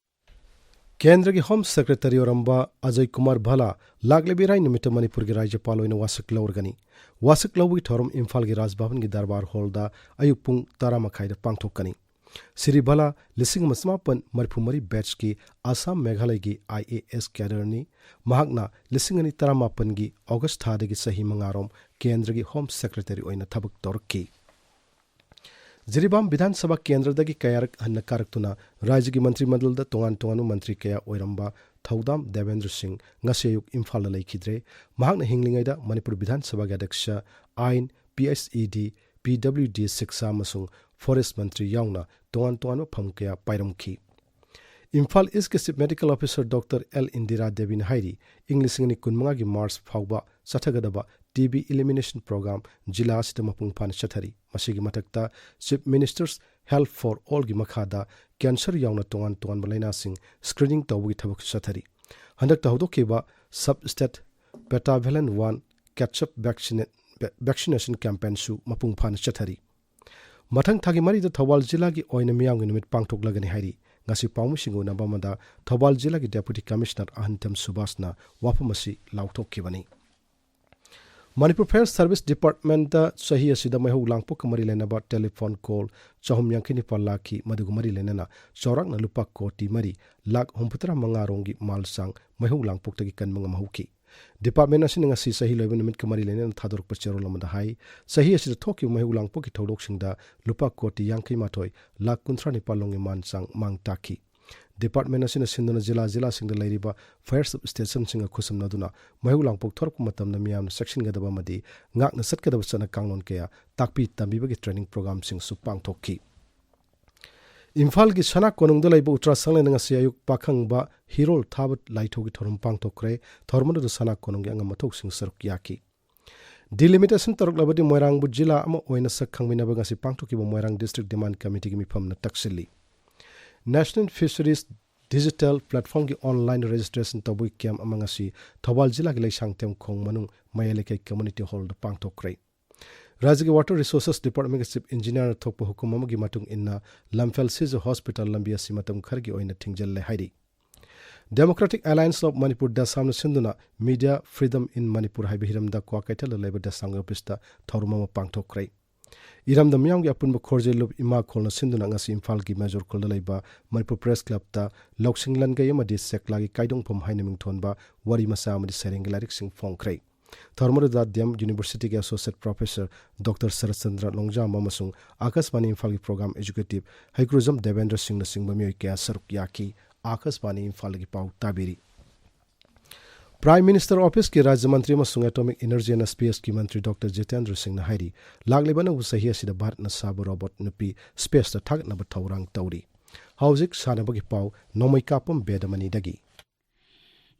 ꯀꯦꯟꯗ꯭ꯔꯒꯤ ꯍꯣꯝ ꯁꯦꯀ꯭ꯔꯦꯇꯔꯤ ꯑꯣꯏꯔꯝꯕ ꯑꯖꯌ ꯀꯨꯃꯥꯔ ꯚꯂꯥ ꯂꯥꯛꯂꯤꯕ ꯏꯔꯥꯏ ꯅꯨꯃꯤꯠꯇ ꯃꯅꯤꯄꯨꯔꯒꯤ ꯔꯥꯖ꯭ꯌꯄꯥꯜ ꯑꯣꯏꯅ ꯋꯥꯁꯛ ꯂꯧꯔꯒꯅꯤ꯫ ꯋꯥꯁꯛ ꯂꯧꯕꯒꯤ ꯊꯧꯔꯝ ꯏꯝꯐꯥꯜꯒꯤ ꯔꯥꯖ ꯚꯕꯟꯒꯤ ꯗꯔꯕꯥꯔ ꯍꯣꯜꯗ ꯑꯌꯨꯛ ꯄꯨꯡ ꯇꯔꯥ ꯃꯈꯥꯏꯗ ꯄꯥꯡꯊꯣꯛꯀꯅꯤ꯫ ꯁ꯭ꯔꯤ ꯚꯂꯥ ꯂꯤꯁꯤꯡ ꯑꯃ ꯆꯃꯥꯄꯟ ꯃꯔꯤꯐꯨ ꯃꯔꯤ ꯕꯦꯠꯁꯀꯤ ꯑꯁꯥꯝ ꯃꯦꯘꯥꯂꯌꯒꯤ ꯑꯥꯏ ꯑꯦ ꯑꯦꯁ ꯀꯦꯗꯔꯅꯤ꯫ ꯃꯍꯥꯛꯅ ꯂꯤꯁꯤꯡ ꯑꯅꯤ ꯇꯔꯥꯃꯥꯄꯟꯒꯤ ꯑꯣꯒꯁ ꯊꯥꯗꯒꯤ ꯆꯍꯤ ꯃꯉꯥꯔꯣꯝ ꯀꯦꯟꯗ꯭ꯔꯒꯤ ꯍꯣꯝ ꯁꯦꯀ꯭ꯔꯦꯇꯔꯤ ꯑꯣꯏꯅ ꯊꯕꯛ ꯇꯧꯔꯛꯈꯤ꯫ ꯖꯤꯔꯤꯕꯥꯝ ꯕꯤꯙꯥꯟ ꯁꯚꯥ ꯀꯦꯟꯗ꯭ꯔꯗꯒꯤ ꯀꯌꯥꯔꯛ ꯍꯟꯅ ꯀꯥꯔꯛꯇꯨꯅ ꯔꯥꯖ꯭ꯌꯒꯤ ꯃꯟꯇ꯭ꯔꯤ ꯃꯟꯗꯜꯗ ꯇꯣꯉꯥꯟ ꯇꯣꯉꯥꯟꯕ ꯃꯟꯇ꯭ꯔꯤ ꯀꯌꯥ ꯑꯣꯏꯔꯝꯕ ꯊꯧꯗꯥꯝ ꯗꯦꯕꯦꯟꯗ꯭ꯔ ꯁꯤꯡ ꯉꯁꯤ ꯑꯌꯨꯛ ꯏꯝꯐꯥꯜꯗ ꯂꯩꯈꯤꯗ꯭ꯔꯦ꯫ ꯃꯍꯥꯛꯅ ꯍꯤꯡꯂꯤꯉꯩꯗ ꯃꯅꯤꯄꯨꯔ ꯕꯤꯙꯥꯟ ꯁꯚꯥꯒꯤ ꯑꯗ꯭ꯌꯛꯁ, ꯑꯥꯏꯟ, ꯄꯤ ꯑꯩꯆ ꯏ ꯗꯤ, ꯄꯤ ꯗꯕ꯭ꯂꯤꯎ ꯗꯤ, ꯁꯤꯛꯁꯥ ꯑꯃꯁꯨꯡ ꯐꯣꯔꯦꯁ ꯃꯟꯇ꯭ꯔꯤ ꯌꯥꯎꯅ ꯇꯣꯉꯥꯟ ꯇꯣꯉꯥꯟꯕ ꯐꯝ ꯀꯌꯥ ꯄꯥꯏꯔꯝꯈꯤ꯫ ꯏꯝꯐꯥꯜ ꯏꯁꯀꯤ chief medical officer doctor L Indira ꯗꯦꯕꯤꯅ ꯍꯥꯏꯔꯤ, ꯏꯪ ꯂꯤꯁꯤꯡ ꯑꯅꯤ ꯀꯨꯟꯃꯉꯥꯒꯤ ꯃꯥꯔꯆ ꯐꯥꯎꯕ ꯆꯠꯊꯒꯗꯕ ꯇꯤ ꯕꯤ ꯏꯂꯤꯃꯤꯅꯦꯁꯟ ꯄ꯭ꯔꯣꯒ꯭ꯔꯥꯝ ꯖꯤꯂꯥ ꯑꯁꯤꯗ ꯃꯄꯨꯡ ꯐꯥꯅ ꯆꯠꯊꯔꯤ꯫ ꯃꯁꯤꯒꯤ ꯃꯊꯛꯇ ꯆꯤꯐ ꯃꯤꯅꯤꯁꯇꯔꯁ ꯍꯦꯜꯊ ꯐꯣꯔ ꯑꯣꯜꯒꯤ ꯃꯈꯥꯗ ꯀꯦꯟꯁꯔ ꯌꯥꯎꯅ ꯇꯣꯉꯥꯟ ꯇꯣꯉꯥꯟꯕ ꯂꯥꯏꯅꯥꯁꯤꯡ ꯁ꯭ꯀ꯭ꯔꯤꯅꯤꯡ ꯇꯧꯕꯒꯤ ꯊꯕꯛꯁꯨ ꯆꯠꯊꯔꯤ꯫ ꯍꯟꯗꯛꯇ ꯍꯧꯗꯣꯛꯈꯤꯕ sub state ꯄꯦꯇꯥꯚꯦꯂꯟ one ketchup ꯚꯦꯛꯁꯤꯅꯦ-, ꯚꯦ-, vaccination ꯀꯦꯝꯄꯦꯟꯁꯨ ꯃꯄꯨꯡ ꯐꯥꯅ ꯆꯠꯊꯔꯤ꯫ ꯃꯊꯪ ꯊꯥꯒꯤ ꯃꯔꯤꯗ ꯊꯧꯕꯥꯜ ꯖꯤꯂꯥꯒꯤ ꯑꯣꯏꯅ ꯃꯤꯌꯥꯝꯒꯤ ꯅꯨꯃꯤꯠ ꯄꯥꯡꯊꯣꯛꯂꯒꯅꯤ ꯍꯥꯏꯔꯤ꯫ ꯉꯁꯤ ꯄꯥꯎꯃꯤꯁꯤꯡꯒ ꯎꯅꯕ ꯑꯃꯗ ꯊꯧꯕꯥꯜ ꯖꯤꯂꯥꯒꯤ ꯗꯦꯄꯨꯇꯤ ꯀꯃꯤꯁꯅꯔ ꯑꯍꯟꯊꯦꯝ ꯁꯨꯕꯥꯁꯅ ꯋꯥꯐꯝ ꯑꯁꯤ ꯂꯥꯎꯊꯣꯛꯈꯤꯕꯅꯤ꯫ ꯃꯅꯤꯄꯨꯔ ꯐꯥꯌꯔ ꯁꯥꯔꯚꯤꯁ ꯗꯤꯄꯥꯔꯠꯃꯦꯟꯇ ꯆꯍꯤ ꯑꯁꯤꯗ ꯃꯩꯍꯧ ꯂꯥꯡꯄꯣꯛꯀ ꯃꯔꯤ ꯂꯩꯅꯕ ꯇꯦꯂꯤꯐꯣꯟ ꯀꯣꯜ ꯆꯍꯨꯝ ꯌꯥꯡꯈꯩ ꯅꯤꯄꯥꯜ ꯂꯥꯛꯈꯤ꯫ ꯃꯗꯨꯒ ꯃꯔꯤ ꯂꯩꯅꯅ ꯆꯥꯎꯔꯥꯛꯅ ꯂꯨꯄꯥ ꯀꯣꯇꯤ ꯃꯔꯤ ꯂꯥꯛ ꯍꯨꯝꯐꯨꯇꯔꯥ ꯃꯉꯥ ꯔꯣꯝꯒꯤ ꯃꯥꯜ ꯆꯥꯡ ꯃꯩꯍꯧ ꯂꯥꯡꯄꯣꯛꯇꯒꯤ ꯀꯟꯕ ꯉꯝꯍꯧꯈꯤ꯫ ꯗꯤꯄꯥꯔꯠꯃꯦꯟ ꯑꯁꯤꯅ ꯉꯁꯤ ꯆꯍꯤ ꯂꯣꯏꯕ ꯅꯨꯃꯤꯠꯀ ꯃꯔꯤ ꯂꯩꯅꯅ ꯊꯥꯗꯣꯔꯛꯄ ꯆꯦꯔꯣꯜ ꯑꯃꯗ ꯍꯥꯏ, ꯆꯍꯤ ꯑꯁꯤꯗ ꯊꯣꯛꯈꯤꯕ ꯃꯩꯍꯧ ꯂꯥꯡꯄꯣꯛꯀꯤ ꯊꯧꯗꯣꯛꯁꯤꯡꯗ ꯂꯨꯄꯥ ꯀꯣꯇꯤ ꯌꯥꯡꯈꯩ ꯃꯥꯊꯣꯏ ꯂꯥꯛ ꯀꯨꯟꯊ꯭ꯔꯥ ꯅꯤꯄꯥꯜ ꯂꯣꯝꯒꯤ ꯃꯥꯟ ꯆꯥꯡ ꯃꯥꯡ ꯇꯥꯛꯈꯤ꯫ ꯗꯤꯄꯥꯔꯠꯃꯦꯟ ꯑꯁꯤꯅ ꯁꯤꯟꯗꯨꯅ ꯖꯤꯂꯥ ꯖꯤꯂꯥꯁꯤꯡꯗ ꯂꯩꯔꯤꯕ ꯐꯥꯌꯔ ꯁꯕ ꯁ꯭ꯇꯦꯁꯟꯁꯤꯡꯒ ꯈꯨꯠꯁꯝꯅꯗꯨꯅ ꯃꯩꯍꯧ ꯂꯥꯡꯄꯣꯛ ꯊꯣꯔꯛꯄ ꯃꯇꯝꯗ ꯃꯤꯌꯥꯝꯅ ꯆꯦꯛꯁꯤꯟꯒꯗꯕ ꯑꯃꯗꯤ ꯉꯥꯛꯅ ꯆꯠꯀꯗꯕ ꯆꯠꯅ ꯀꯥꯡꯂꯣꯟ ꯀꯌꯥ ꯇꯥꯛꯄꯤ ꯇꯝꯕꯤꯕꯒꯤ ꯇ꯭ꯔꯦꯅꯤꯡ ꯄ꯭ꯔꯣꯒ꯭ꯔꯥꯝꯁꯤꯡꯁꯨ ꯄꯥꯡꯊꯣꯛꯈꯤ꯫ ꯏꯝꯐꯥꯜꯒꯤ ꯁꯅꯥ ꯀꯣꯅꯨꯡꯗ ꯂꯩꯕ ꯎꯇ꯭ꯔꯥ ꯁꯪꯂꯦꯟꯗ ꯉꯁꯤ ꯑꯌꯨꯛ ꯄꯥꯈꯪꯕ ꯍꯤꯔꯣꯜ ꯊꯥꯕ ꯂꯥꯏꯊꯧꯒꯤ ꯊꯧꯔꯝ ꯄꯥꯡꯊꯣꯛꯈ꯭ꯔꯦ꯫ ꯊꯧꯔꯝ ꯑꯗꯨꯗ ꯁꯅꯥ ꯀꯣꯅꯨꯡꯒꯤ ꯑꯉꯝ ꯑꯊꯧꯁꯤꯡ ꯁꯔꯨꯛ ꯌꯥꯈꯤ꯫ Delimitation ꯇꯧꯔꯛꯂꯕꯗꯤ ꯃꯣꯏꯔꯥꯡꯕꯨ ꯖꯤꯂꯥ ꯑꯃ ꯑꯣꯏꯅ ꯁꯛ ꯈꯪꯃꯤꯟꯅꯕ ꯉꯁꯤ ꯄꯥꯡꯊꯣꯛꯈꯤꯕ ꯃꯣꯏꯔꯥꯡ District Demand Committeeꯒꯤ ꯃꯤꯐꯝꯅ ꯇꯛꯁꯤꯜꯂꯤ꯫ National Fisheries Digital Platformꯒꯤ online registration ꯇꯧꯕꯒꯤ camp ꯑꯃ ꯉꯁꯤ ꯊꯧꯕꯥꯜ ꯖꯤꯂꯥꯒꯤ ꯂꯩꯁꯥꯡꯊꯦꯝ ꯈꯣꯡ ꯃꯅꯨꯡ ꯃꯌꯥꯏ ꯂꯩꯀꯥꯏ Community Hallꯗ ꯄꯥꯡꯊꯣꯛꯈ꯭ꯔꯦ꯫ ꯔꯥꯖ꯭ꯌꯒꯤ Water Resources Departmentꯒꯤ Chief Engineerꯅ ꯊꯣꯛꯄ ꯍꯨꯀꯨꯝ ꯑꯃꯒꯤ ꯃꯇꯨꯡ ꯏꯟꯅ ꯂꯝꯐꯦꯜ ꯁꯤꯖ hospital ꯂꯝꯕꯤ ꯑꯁꯤ ꯃꯇꯝ ꯈꯔꯒꯤ ꯑꯣꯏꯅ ꯊꯤꯡꯖꯤꯜꯂꯦ ꯍꯥꯏꯔꯤ꯫ Democratic Alliance of Manipur ꯗꯦꯁꯥꯝꯅ ꯁꯤꯟꯗꯨꯅ Media Freedom in Manipur ꯍꯥꯏꯕ ꯍꯤꯔꯝꯗ ꯀ꯭ꯋꯥꯀꯩꯊꯦꯜꯗ ꯂꯩꯕ ꯗꯦꯁꯥꯝꯒꯤ officeꯇ ꯊꯧꯔꯝ ꯑꯃ ꯄꯥꯡꯊꯣꯛꯈ꯭ꯔꯦ꯫ ꯏꯔꯝꯗꯝ ꯃꯤꯌꯥꯝꯒꯤ ꯑꯄꯨꯟꯕ ꯈꯣꯔꯖꯦꯜꯂꯨꯞ ꯏꯃꯥ ꯈꯣꯜꯅ ꯁꯤꯟꯗꯨꯅ ꯉꯁꯤ ꯏꯝꯐꯥꯜꯒꯤ ꯃꯦꯖꯣꯔ ꯈꯨꯜꯗ ꯂꯩꯕ ꯃꯅꯤꯄꯨꯔ Press Clubꯇ ꯂꯧꯁꯤꯡ ꯂꯟꯒꯩ ꯑꯃꯗꯤ ꯁꯦꯛꯂꯥꯒꯤ ꯀꯥꯏꯗꯣꯡꯐꯝ ꯍꯥꯏꯅ ꯃꯤꯡꯊꯣꯟꯕ ꯋꯥꯔꯤ ꯃꯆꯥ ꯑꯃꯗꯤ ꯁꯩꯔꯦꯡꯒꯤ ꯂꯥꯏꯔꯤꯛꯁꯤꯡ ꯐꯣꯡꯈ꯭ꯔꯦ꯫ ꯊꯧꯔꯝ ꯑꯗꯨꯗ ꯗꯤ ꯑꯦꯝ ꯌꯨꯅꯤꯚꯔꯁꯤꯇꯤꯒꯤ Associate Professor Doctor ꯁꯔꯠꯆꯟꯗ꯭ꯔ ꯂꯣꯡꯖꯥꯝꯕ ꯑꯃꯁꯨꯡ ꯑꯥꯀꯥꯁꯕꯥꯅꯤ ꯏꯝꯐꯥꯜꯒꯤ Program Executive ꯍꯩꯀ꯭ꯔꯨꯖꯝ ꯗꯦꯕꯦꯟꯗ꯭ꯔ ꯁꯤꯡꯅꯆꯤꯡꯕ ꯃꯤꯑꯣꯏ ꯀꯌꯥ ꯁꯔꯨꯛ ꯌꯥꯈꯤ꯫ ꯑꯥꯀꯥꯁꯕꯥꯅꯤ ꯏꯝꯐꯥꯜꯗꯒꯤ ꯄꯥꯎ ꯇꯥꯕꯤꯔꯤ꯫ Prime Minister Officeꯀꯤ ꯔꯥꯖ꯭ꯌ ꯃꯟꯇ꯭ꯔꯤ ꯑꯃꯁꯨꯡ Atomic Energy and Spaceꯀꯤ Mantri doctor Jitendra ꯁꯤꯡꯅ ꯍꯥꯏꯔꯤ, ꯂꯥꯛꯂꯤꯕ ꯑꯅꯧꯕ ꯆꯍꯤ ꯑꯁꯤꯗ ꯚꯥꯔꯠꯅ ꯁꯥꯕ ꯔꯣꯕꯣꯠ ꯅꯨꯄꯤ ꯁ꯭ꯄꯦꯁꯇ ꯊꯥꯒꯠꯅꯕ ꯊꯧꯔꯥꯡ ꯇꯧꯔꯤ꯫ ꯍꯧꯖꯤꯛ ꯁꯥꯟꯅꯕꯒꯤ ꯄꯥꯎ, ꯅꯣꯡꯃꯩꯀꯥꯞꯄꯝ ꯕꯦꯗꯃꯅꯤꯗꯒꯤ꯫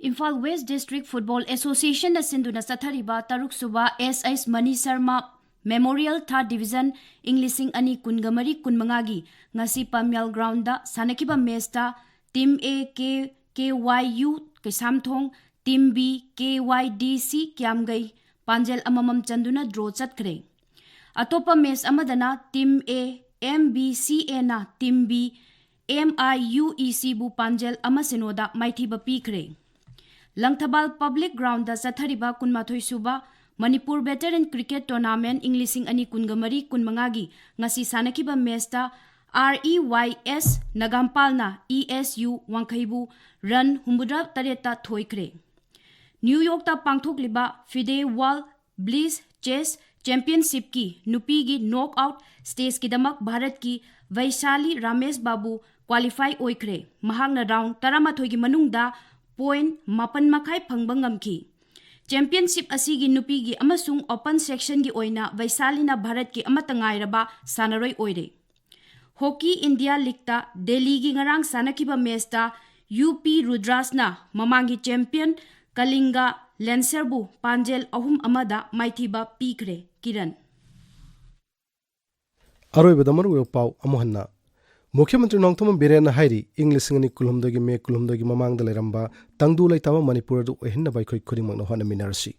ꯏꯝꯐꯥꯜ West District Football Associationꯅ ꯁꯤꯟꯗꯨꯅ ꯆꯠꯊꯔꯤꯕ ꯇꯔꯨꯛꯁꯨꯕ ꯑꯦꯁ ꯑꯩꯁ Mani Sharma Memorial Third Division ꯏꯪ ꯂꯤꯁꯤꯡ ꯑꯅꯤ ꯀꯨꯟꯒ ꯃꯔꯤ ꯀꯨꯟꯃꯉꯥꯒꯤ ꯉꯁꯤ ꯄꯥꯃꯦꯜ groundꯗ ꯁꯥꯟꯅꯈꯤꯕ matchꯇ Team A K K Y U Keishamthong, Team B K Y D C ꯀ꯭ꯌꯥꯝꯒꯩ ꯄꯥꯟꯖꯜ ꯑꯃꯃꯝ ꯆꯟꯗꯨꯅ draw ꯆꯠꯈ꯭ꯔꯦ꯫ ꯑꯇꯣꯞꯄ match ꯑꯃꯗꯅ Team A M B C Aꯅ Team B M I U E Cꯕꯨ ꯄꯥꯟꯖꯜ ꯑꯃ ꯁꯤꯅꯣꯗ ꯃꯥꯏꯊꯤꯕ ꯄꯤꯈ꯭ꯔꯦ꯫ ꯂꯪꯊꯕꯥꯜ Public Groundꯗ ꯆꯠꯊꯔꯤꯕ ꯀꯨꯟꯃꯥꯊꯣꯏ ꯁꯨꯕ Manipur Veteran Cricket Tournament ꯏꯪ ꯂꯤꯁꯤꯡ ꯑꯅꯤ ꯀꯨꯟꯒ ꯃꯔꯤ ꯀꯨꯟꯃꯉꯥꯒꯤ ꯉꯁꯤ ꯁꯥꯟꯅꯈꯤꯕ matchꯇ R E Y S ꯅꯒꯥꯝꯄꯥꯜꯅ E S U ꯋꯥꯡꯈꯩꯕꯨ run ꯍꯨꯝꯐꯨꯇꯔꯦꯠꯇ ꯊꯣꯏꯈ꯭ꯔꯦ꯫ New Yorkꯇ ꯄꯥꯡꯊꯣꯛꯂꯤꯕ FIDE World Bliss Chess Championshipꯀꯤ ꯅꯨꯄꯤꯒꯤ knockout stageꯀꯤꯗꯃꯛ ꯚꯥꯔꯠꯀꯤ ꯚꯩꯁꯥꯂꯤ ꯔꯥꯃꯦꯁ ꯕꯥꯕꯨ qualify ꯑꯣꯏꯈ꯭ꯔꯦ꯫ ꯃꯍꯥꯛꯅ round ꯇꯔꯥꯃꯥꯊꯣꯏꯒꯤ ꯃꯅꯨꯡꯗ point ꯃꯥꯄꯟ ꯃꯈꯥꯏ ꯐꯪꯕ ꯉꯝꯈꯤ꯫ Championship ꯑꯁꯤꯒꯤ ꯅꯨꯄꯤꯒꯤ ꯑꯃꯁꯨꯡ open sectionꯒꯤ ꯑꯣꯏꯅ ꯚꯩꯁꯥꯂꯤꯅ ꯚꯥꯔꯠꯀꯤ ꯑꯃꯠꯇ ꯉꯥꯏꯔꯕ ꯁꯥꯟꯅꯔꯣꯏ ꯑꯣꯏꯔꯦ꯫ ꯍꯣꯀꯤ ꯏꯟꯗꯤꯌꯥ ꯂꯤꯒꯇ ꯗꯦꯜꯂꯤꯒꯤ ꯉꯔꯥꯡ ꯁꯥꯟꯅꯈꯤꯕ ꯃꯦꯆꯇ ꯌꯨ ꯄꯤ ꯔꯨꯗ꯭ꯔꯥꯁꯅ ꯃꯃꯥꯡꯒꯤ ꯆꯦꯝꯄꯤꯌꯟ ꯀꯂꯤꯡꯒ ꯂꯦꯟꯁꯔꯕꯨ ꯄꯥꯟꯖꯦꯜ ꯑꯍꯨꯝ ꯑꯃꯗ ꯃꯥꯏꯊꯤꯕ ꯄꯤꯈ꯭ꯔꯦ꯫ ꯀꯤꯔꯟ꯫ ꯑꯔꯣꯏꯕꯗ ꯃꯔꯨꯑꯣꯏꯕ ꯄꯥꯎ ꯑꯃꯨꯛ ꯍꯟꯅ꯫ ꯃꯨꯈ꯭ꯌ ꯃꯟꯇ꯭ꯔꯤ ꯅꯣꯡꯊꯣꯝꯕꯝ ꯕꯤꯔꯦꯟꯅ ꯍꯥꯏꯔꯤ, ꯏꯪ ꯂꯤꯁꯤꯡ ꯑꯅꯤ ꯀꯨꯟꯍꯨꯝꯗꯣꯏꯒꯤ ꯃꯦ ꯀꯨꯟꯍꯨꯝꯗꯣꯏꯒꯤ ꯃꯃꯥꯡꯗ ꯂꯩꯔꯝꯕ ꯇꯪꯗꯨ ꯂꯩꯇꯥꯕ ꯃꯅꯤꯄꯨꯔ ꯑꯗꯨ ꯑꯣꯏꯍꯟꯅꯕ ꯑꯩꯈꯣꯏ ꯈꯨꯗꯤꯡꯃꯛꯅ ꯍꯣꯠꯅꯃꯤꯟꯅꯔꯁꯤ꯫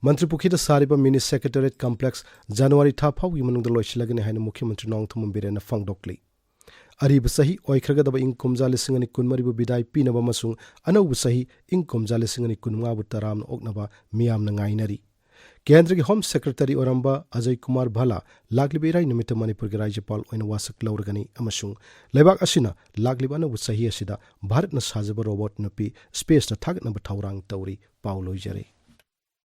ꯃꯟꯇ꯭ꯔꯤ ꯄꯨꯈ꯭ꯔꯤꯗ ꯁꯥꯔꯤꯕ ꯃꯤꯅꯤ ꯁꯦꯀ꯭ꯔꯦꯇꯦꯔꯤꯌꯦꯠ ꯀꯝꯄ꯭ꯂꯦꯛꯁ ꯖꯅꯋꯥꯔꯤ ꯊꯥ ꯐꯥꯎꯒꯤ ꯃꯅꯨꯡꯗ ꯂꯣꯏꯁꯤꯜꯂꯒꯅꯤ ꯍꯥꯏꯅ ꯃꯨꯈ꯭ꯌ ꯃꯟꯇ꯭ꯔꯤ ꯅꯣꯡꯊꯣꯝꯕꯝ ꯕꯤꯔꯦꯟꯅ ꯐꯣꯡꯗꯣꯛꯂꯤ꯫ ꯑꯔꯤꯕ ꯆꯍꯤ ꯑꯣꯏꯈ꯭ꯔꯒꯗꯕ ꯏꯪ ꯀꯨꯝꯖꯥ ꯂꯤꯁꯤꯡ ꯑꯅꯤ ꯀꯨꯟꯃꯔꯤꯕꯨ ꯕꯤꯗꯥꯏ ꯄꯤꯅꯕ ꯑꯃꯁꯨꯡ ꯑꯅꯧꯕ ꯆꯍꯤ ꯏꯪ ꯀꯨꯝꯖꯥ ꯂꯤꯁꯤꯡ ꯑꯅꯤ ꯀꯨꯟꯃꯉꯥꯕꯨ ꯇꯔꯥꯝꯅ ꯑꯣꯛꯅꯕ ꯃꯤꯌꯥꯝꯅ ꯉꯥꯏꯅꯔꯤ꯫ ꯀꯦꯟꯗ꯭ꯔꯒꯤ ꯍꯣꯝ ꯁꯦꯀ꯭ꯔꯦꯇꯔꯤ ꯑꯣꯏꯔꯝꯕ ꯑꯖꯌ ꯀꯨꯃꯥꯔ ꯚꯥꯂꯥ ꯂꯥꯛꯂꯤꯕ ꯏꯔꯥꯏ ꯅꯨꯃꯤꯠꯇ ꯃꯅꯤꯄꯨꯔꯒꯤ ꯔꯥꯖ꯭ꯌꯄꯥꯜ ꯑꯣꯏꯅ ꯋꯥꯁꯛ ꯂꯧꯔꯒꯅꯤ ꯑꯃꯁꯨꯡ ꯂꯩꯕꯥꯛ ꯑꯁꯤꯅ ꯂꯥꯛꯂꯤꯕ ꯑꯅꯧꯕ ꯆꯍꯤ ꯑꯁꯤꯗ ꯚꯥꯔꯠꯅ ꯁꯥꯖꯕ ꯔꯣꯕꯣꯠ ꯅꯨꯄꯤ ꯁ꯭ꯄꯦꯁꯇ ꯊꯥꯒꯠꯅꯕ ꯊꯧꯔꯥꯡ ꯇꯧꯔꯤ꯫ ꯄꯥꯎ ꯂꯣꯏꯖꯔꯦ꯫